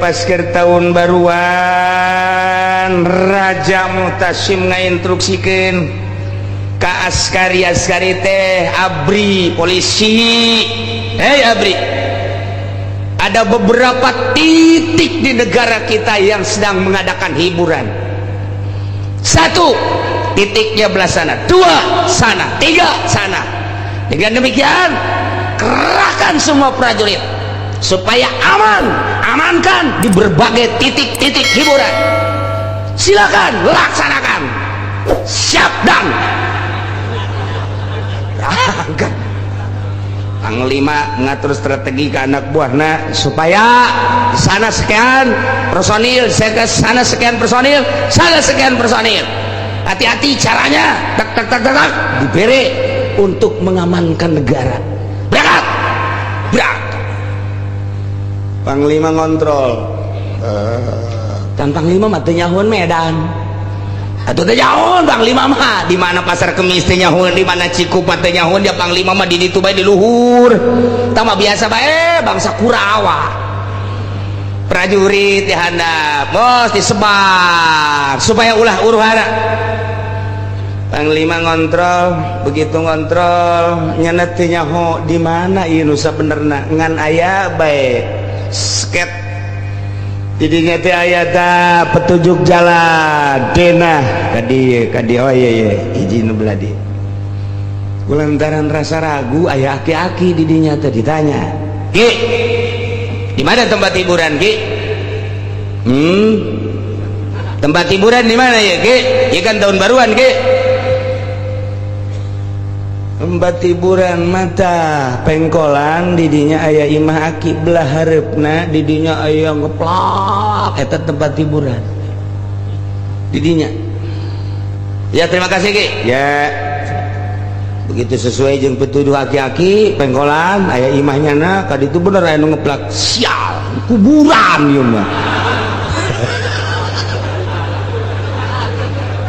pas keur tahun baruan Raja Mutasim ngainstruksikeun ka askari askari teh ABRI polisi. Hei ABRI, ada beberapa titik di negara kita yang sedang mengadakan hiburan. Satu titiknya belah sana, dua sana, tiga sana. Dengan demikian kerahkan semua prajurit supaya aman, amankan di berbagai titik-titik hiburan. Silakan laksanakan. Siap dan berangkat. Panglima ngatur strategi ke anak buahna supaya di sana sekian personil, sana sekian personil, sana sekian personil. Hati-hati caranya, tak tak tak tak, tak diberi untuk mengamankan negara. Berangkat, berangkat. Panglima ngontrol. Dan Panglima mah teu nyahoeun Medan. Atuh teu nyahoeun Panglima mah di mana Pasar Kemis teu nyahoeun, di mana Cikupa teu nyahoeun, dia Panglima mah di ditu bae di luhur. Tah mah biasa bae bangsa Kurawa. Prajurit di handap, bos disebar supaya ulah huru-hara. Panglima ngontrol, begitu ngontrol nyana teu nyaho di mana ieu nu sabenerna, ngan aya bae sket didinya teh aya ta petunjuk jalan denah ka dieu ka dieu. Oh iya iya, hiji nu belah dieu. Kulantaran rasa ragu aya aki-aki di dinya teh ditanya, "Ki, di mana tempat hiburan, Ki?" Tempat hiburan di mana ya, Ki? Ieu kan tahun baruan, Ki. Tempat hiburan mata pengkolan didinya aya imah aki belah hareupna, didinya aya ngeplak, eta tempat hiburan didinya. Ya, terima kasih, Ki. Ya, begitu sesuai jeung petuduh aki-aki, pengkolan aya imahnya na ka ditu bener aya nu ngeplak. Sial, kuburan ieu mah.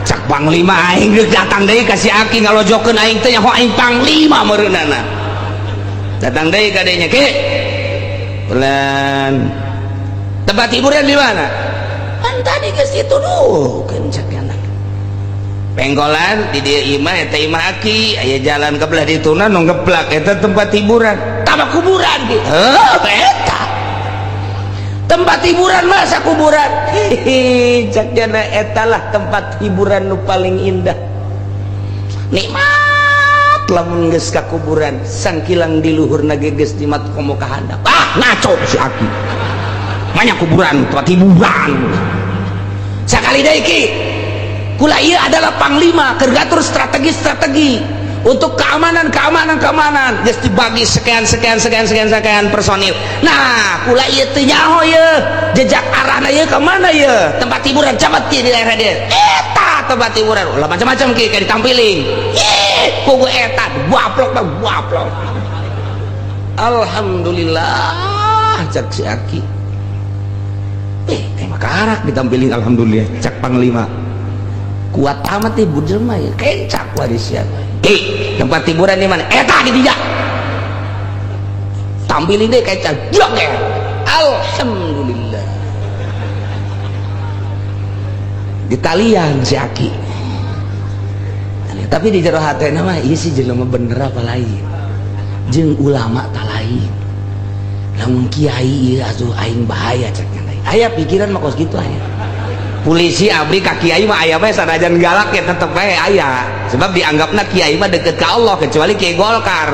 Cak Panglima, aing geus datang deui ka si aki ngalojokeun aing teh nyaho aing Panglima meureunana. Datang deui ka dinya, Ki. Pelan. Tempat hiburan di mana? Kan tadi geus dituduhkeun, cak anak. Pengkolan di dieu imah, eta imah aki, aya jalan ke belah dituna nu ngeplak, eta tempat hiburan. Tama kuburan, Ki. Heuh, eta. Tempat hiburan masa kuburan. Hihi, cak jana etalah tempat hiburan nu paling indah. Nikmat lamun geus ka kuburan, sangkilang di luhurna ge geus dimat komo ka handap. Ah, ngaco si aki. Banyak kuburan, tempat hiburan. Sakali deui, Ki. Kula ieu adalah panglima keur ngatur strategi-strategi untuk keamanan keamanan keamanan, geus dibagi sekian sekian sekian sekian sekian personil. Nah, kula ieu teu nyaho ieu jejak arahna ieu ka mana ieu tempat hiburan cabat di daerah dieu, eta tempat hiburan ulah macam-macam, Ki, kayak ditampiling. Ih, kugu eta waplok waplok. Alhamdulillah, cak si aki. Eh, makarak ditampiling. Alhamdulillah, cak Panglima, kuat amat nih jelema ya, kencak waris ya. Ki, tempat hiburan di mana? Eta di dia tampilin deh, kayak jok ya. Alhamdulillah, ditalian si aki, tapi di jero hati nama iya sih jelema bener apa lain jeung ulama tak lain, lamun kiai ieu asuh aing bahaya, cek aya pikiran mah kos kitu. Aya polisi ABRI ka kiai mah aya bae, sanajan galak ya tetep bae aya, sebab dianggapna kiai mah deket ka Allah, kecuali kiai Golkar.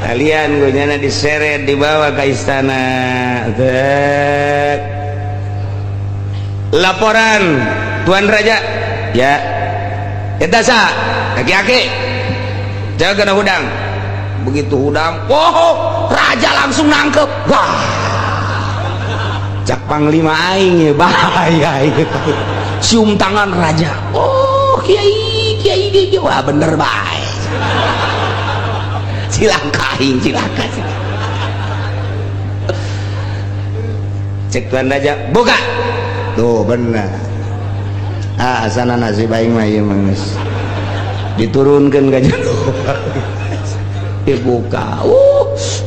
Kalian gue nyana diseret dibawa ke istana. Tek. Laporan Tuan Raja ya, eta sa aki-aki jaga kena hudang. Begitu hudang, oh, raja langsung nangkep. Wah, cak Panglima aing ya bahaya ya. Cium tangan raja. Oh, kiai kiai kiai, wah bener bae, cilaka aing, cilaka. Cek tuan raja, buka tuh bener. Ah, asana nasib aing mah ieu mah geus diturunkeun ka jero. Dibuka,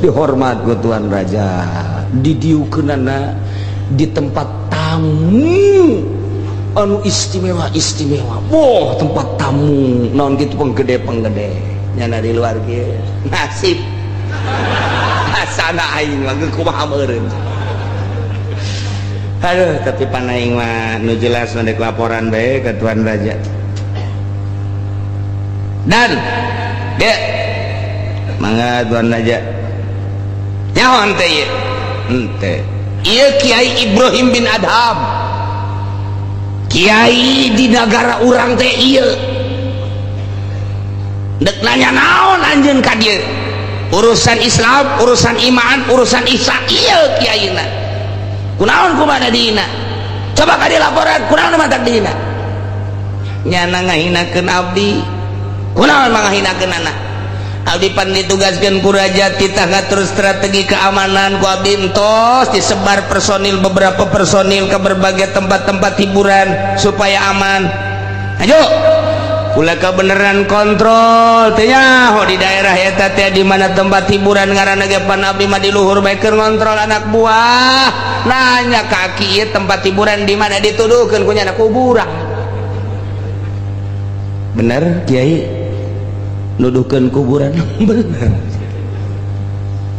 Dihormat ku Tuan Raja, didiukeunana di tempat tamu anu istimewa istimewa. Boh, tempat tamu naon gitu, penggede penggede nyana di luar kieu nasib asana aing mah kumaha meureun. Aduh, tapi pan aing mah nu jelas ndek laporan bae ke Tuan Raja. Dan dia mangga Tuan Raja, nyaho henteu ieu? Henteu. Ieu Kiai Ibrahim bin Adham, kiai di negara urang teh. Ieu dek nanya naon anjeun ka dieu? Urusan Islam, urusan iman, urusan ihsan. Ieu kiaina kunaon, kumaha dina? Coba ka dieu laporan, kunaon matak dina? Nyana ngahinakeun abdi. Kunaon mangahinakeun anak abdi? Pan ditugaskeun ku raja titah ngatur strategi keamanan. Ku abdi entos disebar personil, beberapa personil ke berbagai tempat-tempat hiburan supaya aman. Ayo kula kebenaran kontrol teh nyaho di daerah eta teh di mana tempat hiburan. Ngaranna ge pan abdi mah di luhur bae keur ngontrol anak buah. Nanya kaki, ieu tempat hiburan di mana? Dituduhkeun ku nyana kuburan. Bener kiai nuduhkeun kuburan? Bener.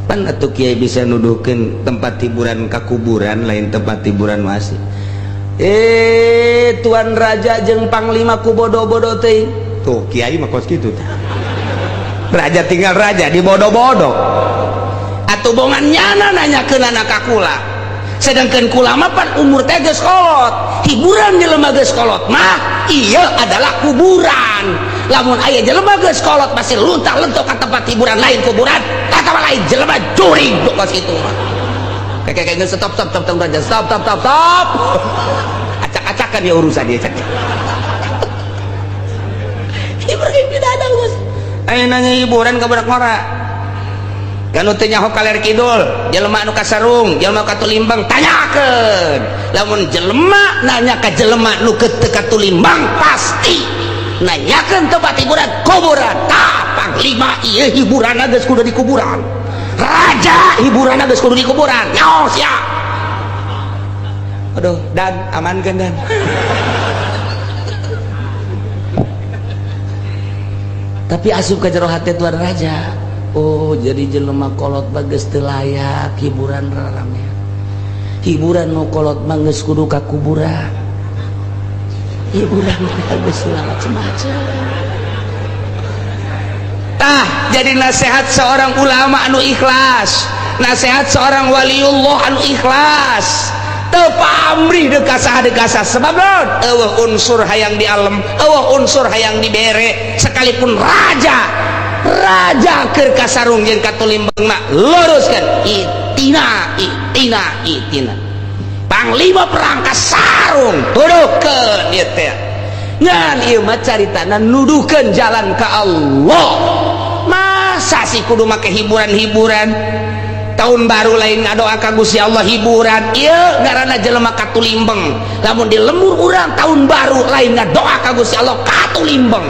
Pan atuh kiai bisa nuduhkeun tempat hiburan ka kuburan, lain tempat hiburan masih. Eh, tuan raja jeung panglima ku bodoh-bodoh teh. Tuh kiai mah kos kitu tah. Raja tinggal raja di bodoh-bodoh atuh. Bongan nyana nanyakeun anak ka kula, sedangkan kula mah pan umur teh geus kolot, hiburan jelema geus kolot mah iya adalah kuburan. Lamun aya jelema geus kolot masih luntah lentok ka tempat hiburan lain kuburan, kata lain jelema jurig kos kitu mah. Kayak kayak stop, stop, stop, stop, raja, stop, stop, stop, stop. Acak-acakan ya urusan dia. Ibrahim tidak ada bos. Ayo nanya hiburan ke budak ngora kan teu nyaho kaler kidul, jelema anu kasarung, jelema katulimbang, tanyakeun. Lamun jelema nanya ka jelema nu teu katulimbang, pasti nanyakeun tempat hiburan kuburan. Tah, panglima ieu hiburan geus kudu di kuburan, raja hiburan geus kudu di kuburan. Nyaho sia? Aduh, dan amankan dan tapi asup ke jero hati tuan raja. Oh, jadi jelema kolot bagus teu layak hiburan rarame, hiburan nu kolot mah geus kudu ka kuburan, hiburan geus macem-macem. Tah, jadi nasihat seorang ulama anu ikhlas, nasihat seorang waliullah anu ikhlas, teu pamrih deuk saha deuk saha. Sebab naon? Eueuh unsur hayang di alam, eueuh unsur hayang dibere. Sekalipun raja, raja keur kasarung jeung katulimbang mah luruskeun itina itina itina. Panglima perang kasarung, tuduhkeun ieu teh. Ngan ieu mah caritana nuduhkeun jalan ka Allah. Masa sih kudu make hiburan-hiburan tahun baru lain ngadoa ka Gusti Allah, hiburan? Ieu ngaranna jelema katulimbeng. Lamun di lembur urang tahun baru lain ngadoa ka Gusti Allah, katulimbeng.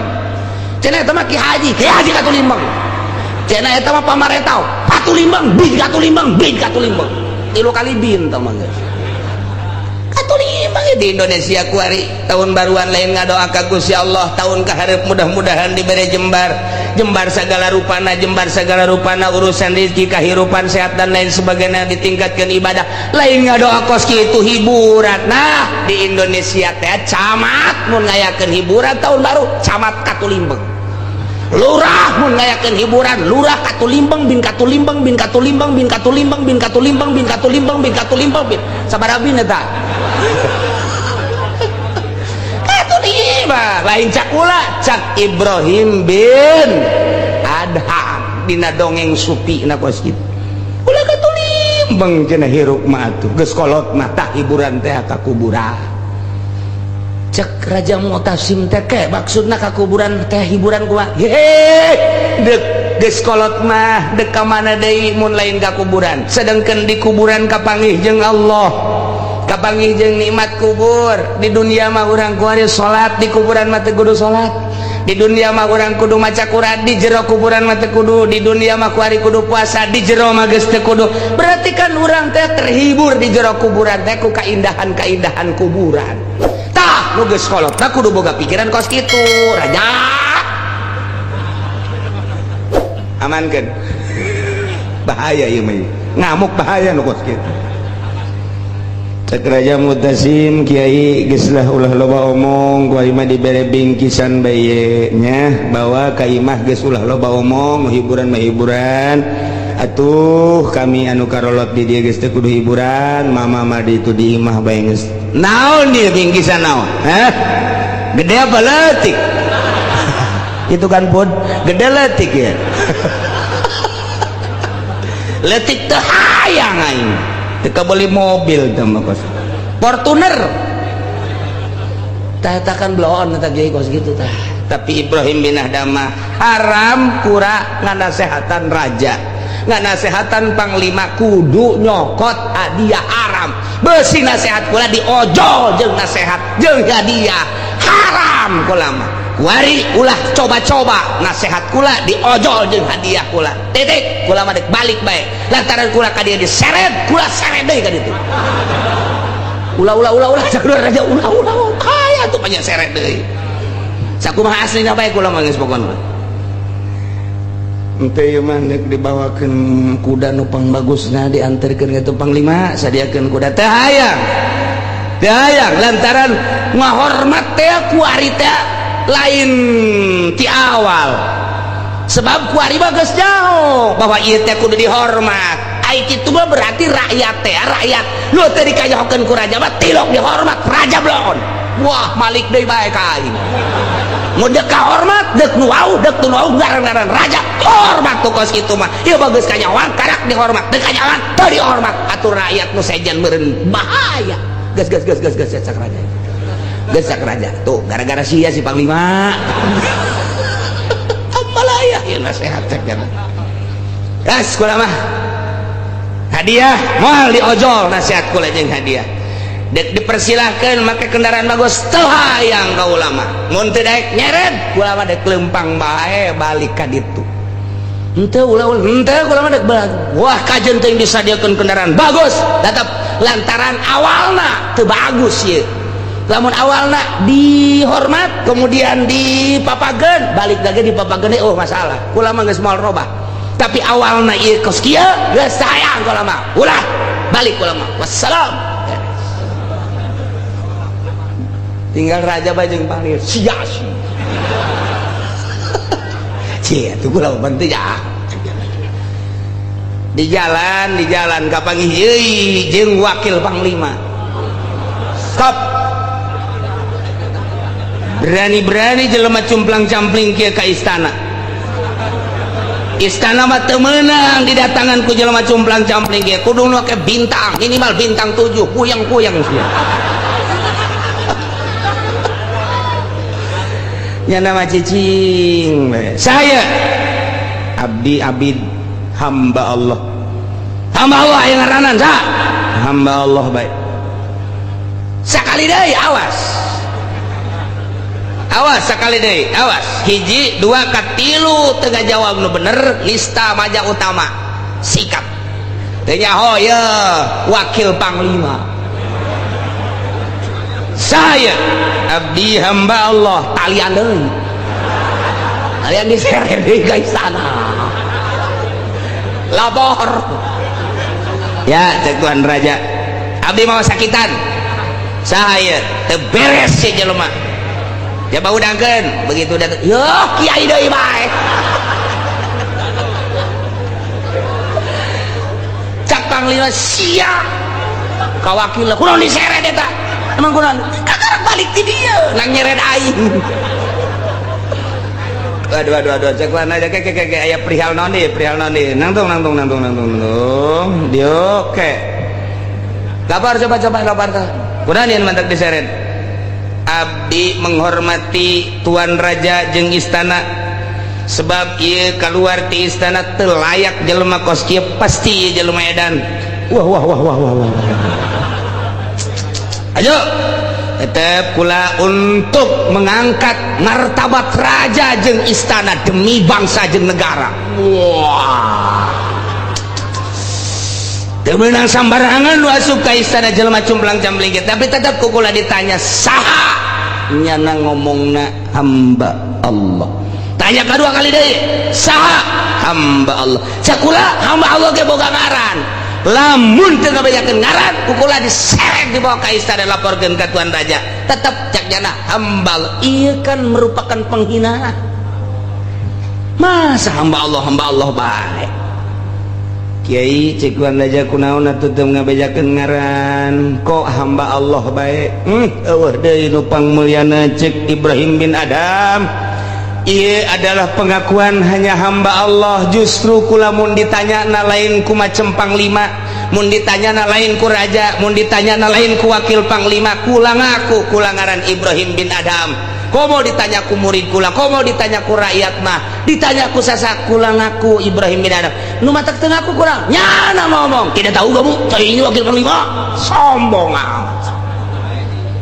Cenah eta mah ki haji, ki haji katulimbeng. Cenah eta mah pamaretau katulimbeng, bin katulimbeng, bin katulimbeng, tilu kali bin tah mah geus katulimbeng. Di Indonesia kuari tahun baruan lain ngadoa ka Gusti Allah, tahun kaharep mudah-mudahan diberi jembar, jembar segala rupana, jembar segala rupana, urusan rezeki, kehidupan sehat, dan lain sebagainya, ditingkatkan ibadah. Lain ngadoa kos kitu, hiburan. Nah, di Indonesia teh camat mun ngayakeun hiburan tahun baru, camat katulimbeng. Lurah mun ngayakeun hiburan, lurah katulimbeng, bin katulimbeng, bin katulimbeng, bin katulimbeng, bin katulimbeng, bin katulimbeng, bin katulimbeng, bin sabaraha bin eta katulimbeng. Lain cak kula, cak Ibrahim bin Adham dina dongeng supi na kos kitu. Ulah katulimbeng cenah hirup mah atuh geus kolot mah. Tah, hiburan teh ka kuburan. Cek Raja Mu'tasim teh, ke maksudna ka kuburan teh hiburan kumaha? Hehe, dek geus kolot mah dek ka mana deui mun lain ka kuburan? Sedangkan di kuburan kapanggih jeung Allah, kapanggih jeung nikmat kubur. Di dunia mah urang kuari salat, di kuburan mah teu kudu salat. Di dunia mah urang kudu maca Quran, di jero kuburan mah teu kudu. Di dunia mah kuari kudu puasa, di jero mah geus teu kudu. Berarti kan urang teh terhibur di jero kuburan teh ku kaindahan-kaindahan kuburan. Tah nu geus kolot tah kudu boga pikiran kos kitu, raja. Amankeun. Bahaya ieu mah. Ngamuk bahaya nu kos kitu. Cek Raja Mutasim, Kiai geus lah ulah loba omong, ku imah dibere bingkisan bae nya, bawa ka imah geus ulah loba omong, hiburan mah hiburan. Atuh kami anu karolot di dieu geus teu kudu hiburan, mama mah di itu di imah bae geus. Naon ieu bingkisan naon? Hah? Gede apa leutik? Itu kan pun gede leutik ya. Leutik teu hayang aing. Teu beli mobil teh mah kos Fortuner. Tah eta kan bloon eta kiai kos gitu tah. Tapi Ibrahim bin Adham haram kura nganasehatan raja, nganasehatan panglima kudu nyokot hadiah haram. Beusi nasehat kula diojol jeung nasehat jeung hadiah haram kula mah. Kuari ulah coba-coba nasehat kula diojol jeung hadiah kula. Titik kula mah dek balik bae. Lantaran kula ka dieu diseret, kula seret deui ka ditu. Ulah ulah ulah ulah jalur raja ulah ulah kaya tuh banyak seret deui. Sakumaha aslina bae kula mah geus pokona. Ente ieu mah deuk dibawakeun kuda nu pangbagusna dianterkeun ka panglima, sadiakeun kuda teh hayang. Teh hayang lantaran ngahormat teh kuari teh lain ti awal. Sebab kuari mah geus jauh bahwa ieu teh kudu dihormat. Ai kitu mah berarti rakyat teh rakyat. Nu teh dikanyahokeun ku raja mah tilok dihormat raja bloon. Wah, malik deui bae ka aing. Mun deuk kahormat, deuk nu wau, deuk nu wau ngaran-ngaran raja hormat tuh kos kitu mah. Ieu bagus kanyahoan karak dihormat, deuk kanyahoan teu dihormat. Atuh rakyat nu sejen meureun bahaya. Geus geus geus geus geus cak raja. Geus cak raja. Tuh gara-gara sia si panglima. Amalaya ieu nasehat cek jana. Gas kula mah. Hadiah moal diojol nasihat kula jeung hadiah. Dek dipersilahkan make kendaraan bagus teu hayang ka ulama. Mun teu daek nyeret kula mah dek lempang bae balik ka ditu. Henteu ulah ulah henteu kula mah dek balik. Wah kajeun teuing disadiakeun kendaraan bagus tetep lantaran awalna teu bagus ieu. Lamun awalna dihormat kemudian dipapageun balik lagi dipapageun oh masalah. Kula mah geus moal robah. Tapi awalna ieu kos kieu geus hayang kula mah. Ulah balik kula mah. Wassalam. Tinggal raja bajeng panggil sia si. Cie tuh kula penting ya. Di jalan kapanggih euy jeung wakil panglima. Stop. Berani-berani jelema cumplang-campling kieu ka istana. Istana mah teu meunang didatangan ku jelema cumplang-campling kieu. Kudu make bintang, minimal bintang 7, puyeng-puyeng sia. Nya nama cicing saya abdi abid hamba Allah, hamba Allah yang ngaranan sa hamba Allah baik sakali deui awas awas sakali deui awas hiji dua katilu teu ngajawab nu bener nista maja utama sikap teu nyaho ye wakil panglima saya abdi hamba Allah talian deui talian diseret deui ka istana lapor ya cek tuan raja abdi mau sakitan saya teu beres si jelema ya bau dangkeun begitu datang yo kiai deui bae cak panglima sia ka wakil kunaon diseret eta emang kunaon kakarak balik ti dieu nang nyeret aing. Aduh aduh aduh cek mana aja ke ke aya perihal naon deui perihal naon deui nangtung nangtung nangtung nangtung nangtung dieu ke kabar coba coba kabar tah kunaon ieu mantak diseret abdi menghormati tuan raja jeung istana sebab ieu keluar ti istana teu layak jelema kos kieu pasti ieu jelema edan. Wah wah wah wah wah wah. Ayo Tetep kula untuk mengangkat martabat raja jeung istana demi bangsa jeung negara. Wah, teu meunang sambarangan nu asup ka istana, jelema cumplang cambling, tapi tetep ku kula ditanya saha, nyana ngomongna hamba Allah. Tanya kedua kali deui, saha? Hamba Allah. Cek kula, hamba Allah ge boga ngaran. Lamun teu ngabejakeun ngaran, ku kula diseret dibawa ka istana, laporkeun ka tuan raja. Tetep cek nyana hamba Allah. Ieu kan merupakan penghinaan. Masa hamba Allah, hamba Allah bae? Kiai, cek tuan raja, kunaon atuh teu ngabejakeun ngaran, kok hamba Allah bae? Euweuh deui nu pangmulyana. Cek Ibrahim bin Adham, ieu adalah pengakuan hanya hamba Allah. Justru kula mun ditanya na lain ku macem panglima, mun ditanya na lain ku raja, mun ditanya na lain ku wakil panglima. Kula ngaku kula ngaran Ibrahim bin Adham. Komo ditanya ku murid kula, komo ditanya ku rakyat mah, ditanya ku sasak, kula ngaku Ibrahim bin Adham. Nu matak teu ngaku kurang nyana ngomong, "Tidak tahu kamu, saya ini wakil panglima." Sombong amat.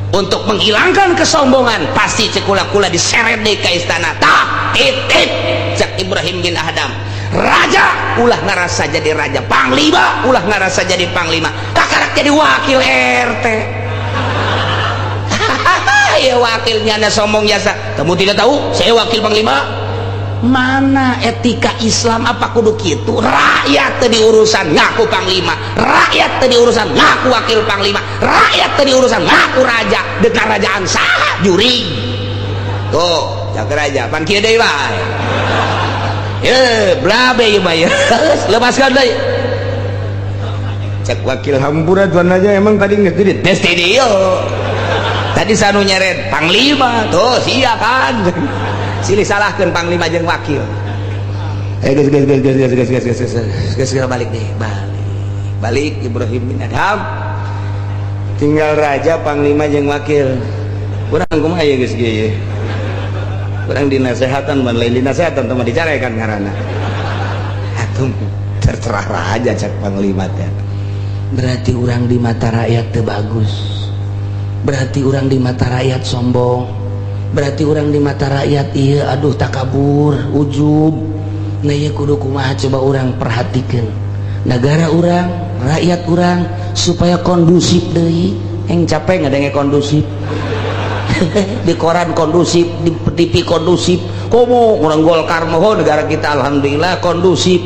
Untuk menghilangkan kesombongan, pasti cek kula, kula diseret deui ka istana. Tah, titip cek Ibrahim bin Adham, raja ulah ngarasa jadi raja, panglima ulah ngarasa jadi panglima, kakarak jadi wakil RT ya. Wakilnya ada sombong jasa, "Kamu tidak tahu saya wakil panglima." Mana etika Islam? Apa kudu gitu? Rakyat tadi urusan ngaku panglima, rakyat tadi urusan ngaku wakil panglima, rakyat tadi urusan ngaku raja. Dekat kerajaan saha jurig tuh jaga raja pan kieu deui wae. Ye, berabe ieu mah ya. Lepaskan deui. Cek wakil, "Hampura, tuan aja, emang tadi nggak jadi tes yo tadi sanu nyeret panglima tuh sia kan." Silih salahkan panglima jeung wakil. Eh, geus geus geus geus geus geus geus geus geus geus, balik deh, balik balik. Ibrahim bin Adham tinggal raja, panglima jeung wakil. Urang kumaha ya? Geus kieu urang dinasehatan, ban lain dinasehatan teman dicarekan ngaranna. Atuh terserah raja. Cek panglima teh, berarti urang di mata rakyat teu bagus, berarti urang di mata rakyat sombong, berarti urang di mata rakyat iya, aduh, takabur, ujub. Nah, iya kudu kumaha? Coba urang perhatikan negara urang, rakyat urang, supaya kondusif deui. Yang capek ngadenge kondusif di koran, kondusif di TV, kondusif. Komo orang Golkar mohon negara kita alhamdulillah kondusif.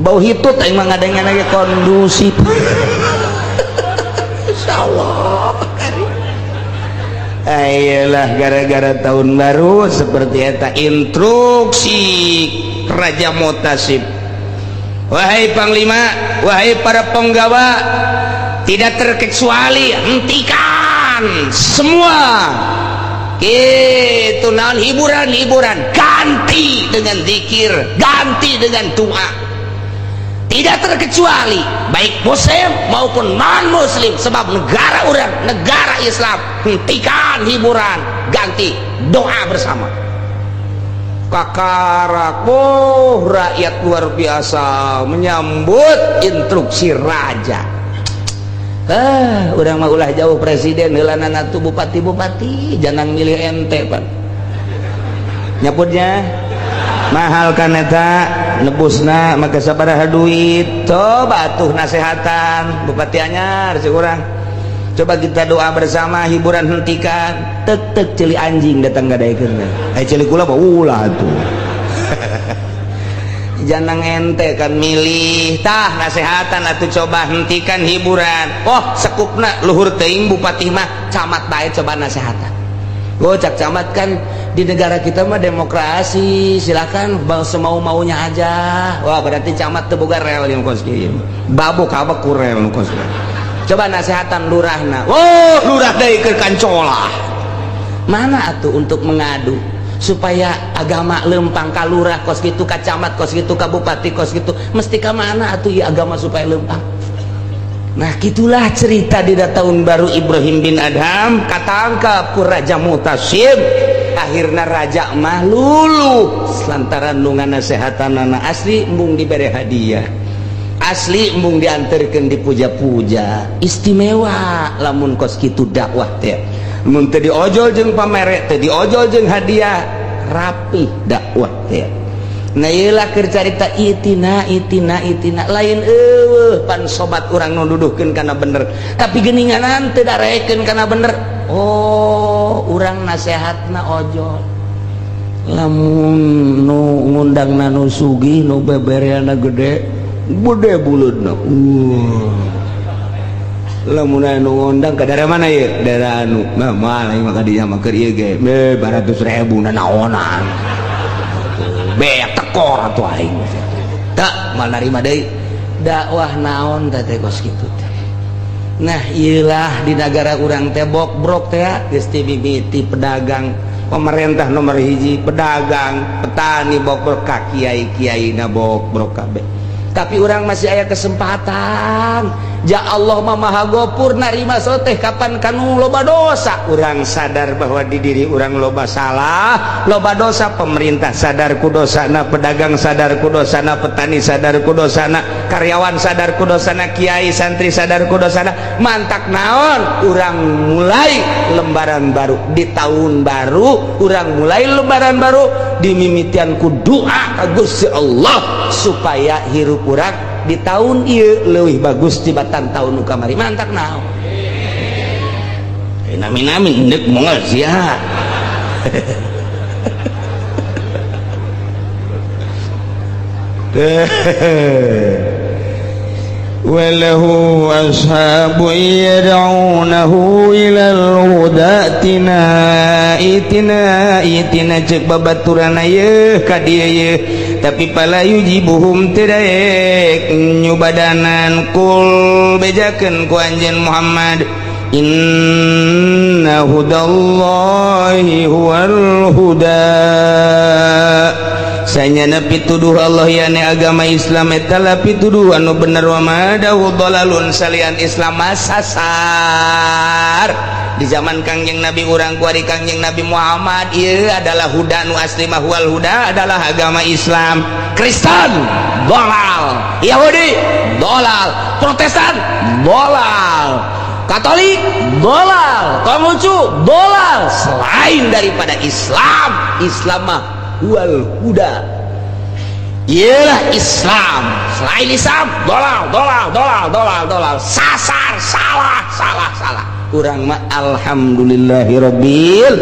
Bau hitut aing mah ngadenge lagi kondusif. Insyaallah. Ayolah, gara-gara tahun baru seperti eta instruksi Raja Mutasib. Wahai panglima, wahai para penggawa, tidak terkecuali hentikan semua itu naon hiburan-hiburan, ganti dengan zikir, ganti dengan doa. Tidak terkecuali baik muslim maupun non muslim, sebab negara urang negara Islam. Hentikan hiburan, ganti doa bersama. Kakarak, oh, rakyat luar biasa menyambut instruksi raja. Ah, urang mah ulah jauh presiden heulana tuh bupati-bupati jangan milih ente pan nyaputnya mahal kan eta nebusna maka sabaraha duit. Coba tuh nasehatan bupati anyar si urang, coba kita doa bersama, hiburan hentikan. Tek tek ceuli anjing datang gadaikeun eh ceuli kula mah ulah tuh jangan ente kan milih. Tah, nasehatan atau coba hentikan hiburan. Oh, sekupna luhur teuing bupati mah, camat bae coba nasehatan. Oh, cak camat kan di negara kita mah demokrasi, silakan bang semau maunya aja. Wah, berarti camat teu boga rel yang kos kieu babuk kabak ku rel nu kos. Coba nasehatan lurahna. Oh, lurah deui keur kancola. Mana atuh untuk mengadu supaya agama lempang ka lurah kos gitu, ka camat kos gitu, ka bupati kos gitu, mesti ka mana atuh ya agama supaya lempang? Nah, gitulah cerita di tahun baru Ibrahim bin Adham katangkap ku Raja Mutasib. Akhirnya raja mah luluh lantaran nu nganasehatan anak asli embung diberi hadiah. Asli embung diantarkan dipuja-puja. Istimewa lamun kos kitu dakwah teh. Mun teu diojol jeung pamere, teu diojol jeung hadiah, rapi dakwah teh. Nah, ieu keur carita itina itina itina lain eueuh pan sobat urang nu nuduhkeun kana bener, tapi geuninganan teu darekeun kana bener. Oh, urang nasehatna ojol. Lamun nu ngundangna nu sugih, nu bebereana gede, gede buleudna. Lamun anu ngundang ke daerah mana ya? Daerah anu, nah moal aing mah ka dinya mah, keur ieu ge be 200.000 nanaonan. Beak tekor atuh aing. Tak mal narima deui. Dakwah naon teh teh kos kitu teh. Nah, ieulah di negara urang teh bokbrok teh geus ti mimiti pedagang, pemerintah nomor hiji, pedagang, petani bokbrok, ka kiai-kiai na bokbrok kabeh. Tapi urang masih aya kesempatan. Ja Allah mah Maha Gopur, narima soteh kapan kanu loba dosa. Urang sadar bahwa di diri urang loba salah, loba dosa. Pemerintah sadar ku dosana, pedagang sadar ku dosana, petani sadar ku dosana, karyawan sadar ku dosana, kiai santri sadar ku dosana. Mantak naon? Urang mulai lembaran baru di tahun baru, urang mulai lembaran baru dimimitian ku doa ka Gusti Allah supaya hirup urang di tahun ieu leuwih bagus tibatan tahun nu kamari. Mantak naon? Nami-nami endek moal sia. وله أصحاب يدعونه إلى الهدى ائتنا ائتنا ائتنا cek babaturan yeuh ka dieu yeuh, tapi pala yujibuhum teu daek nyubadanan. Kul, bejakeun ku anjeun Muhammad, inna hudallahi huwal huda, sanyana pituduh Allah yani agama Islam eta lah pituduh anu bener. Wa ma adahu dalalun, salian Islam sasar. Di zaman Kangjeng Nabi urang kuari, Kangjeng Nabi Muhammad, ieu adalah huda nu asli mah. Huwal huda adalah agama Islam. Kristen dolal, Yahudi dolal, Protestan dolal, Katolik dolal, Konghucu dolal, selain daripada Islam. Islam mah huwal huda, ialah Islam. Selain Islam dolal, dolal, dolal, dolal, dolal, sasar, salah, salah, salah. Urang mah alhamdulillahirabbil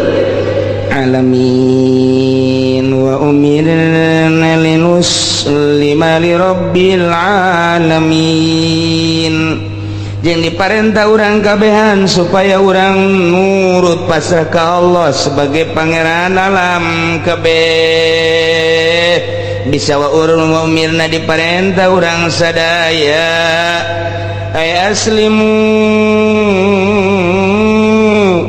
alamin. Wa umirna linuslima lirabbil alamin, jeung diparentah urang kabehan supaya urang nurut pasrah ka Allah sebagai pangeran alam kabeh. Bisa wa urun wa umirna, diparentah urang sadaya, ay aslimu,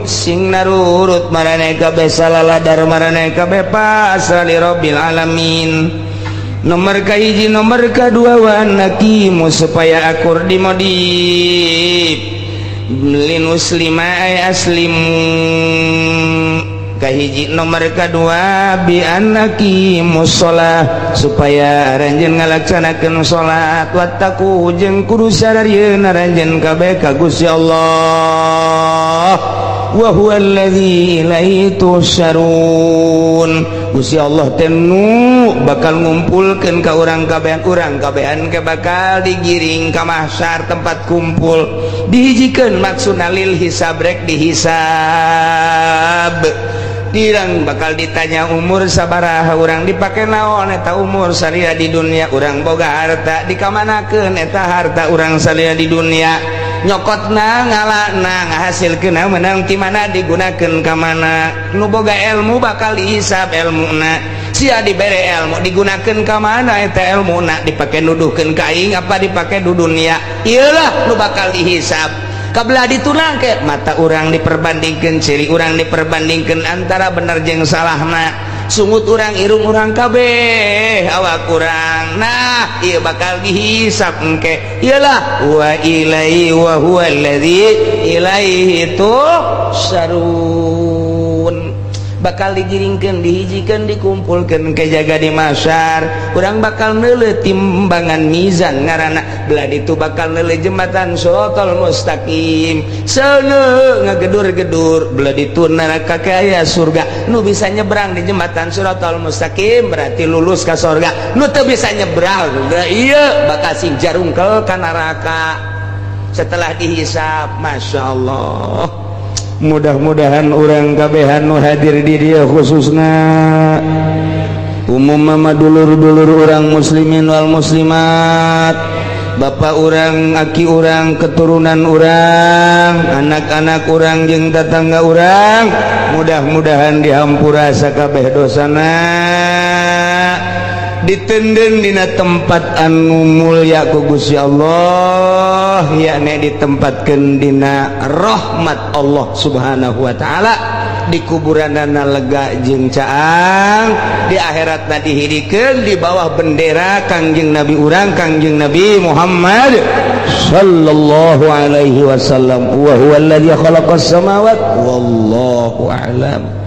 sing narurut maraneh kabeh, salaladar maraneh kabeh, pasrah li rabbil alamin. Nomor kahiji. Nomor kedua, wa naqimu, supaya akur di modif linuslima ay aslimu kahiji. Nomor kedua, bi annaqimus shalah, supaya aranjeun ngalaksanakeun salat. Wattaqu, jeung kudu sadarieun aranjeun kabeh ka Gusti Allah. Wa huwa allazi ilaihi tuhsyarun, Gusti Allah teh nu bakal ngumpulkeun ka urang kabehan. Urang kabehan ke bakal digiring ka mahsyar, tempat kumpul, dihijikeun, maksudna lil hisab, rek dihisab. Dirang bakal ditanya umur sabaraha urang, dipake naon eta umur salila di dunia, urang boga harta dikamanakeun eta harta urang salila di dunia, nyokotna, ngalana, ngahasilkeun menang ti mana, digunakeun ka mana. Nu boga ilmu bakal dihisab ilmuna. Sia dibere ilmu, digunakeun ka mana eta ilmuna, dipake nuduhkeun ka aing apa dipake di dunia? Ieulah nu bakal dihisab. Kabelah ditunang ke mata urang diperbandingkan, ciri urang diperbandingkan antara bener jeung salahna, sungut urang, irung urang, kabeh awak urang. Nah, ieu bakal dihisab engke. Iyalah wa ilaihi wa huwa allazi ilaihi tuhsyarun. Bakal digiringkeun, dihijikeun, dikumpulkeun ke jaga di mahsyar. Urang bakal neuleuh timbangan mizan ngaranna. Belah ditu bakal neuleuh jembatan Shirotol Mustaqim, seuneu ngagedur-gedur. Belah ditu neraka, kaya surga. Nu bisa nyebrang di jembatan Shirotol Mustaqim berarti lulus ka surga. Nu teu bisa nyebrang, iya, bakal sing jarungkel ka neraka setelah dihisap. Masya Allah, mudah-mudahan urang kabehan nu hadir di dieu, khususna umum mama, dulur-dulur urang muslimin wal muslimat, bapak urang, aki urang, keturunan urang, anak-anak urang jeung tetangga urang, mudah-mudahan dihampura sakabeh dosana, diteundeun dina tempat anu mulia ku Gusti Allah, yakni ditempatkeun dina rahmat Allah Subhanahu wa taala, di kuburanana lega jeung caang, di akhiratna dihidikeun di bawah bendera Kangjeng Nabi urang, Kangjeng Nabi Muhammad sallallahu alaihi wasallam. Wa huwa alladzi khalaqas samawati, wallahu a'lam.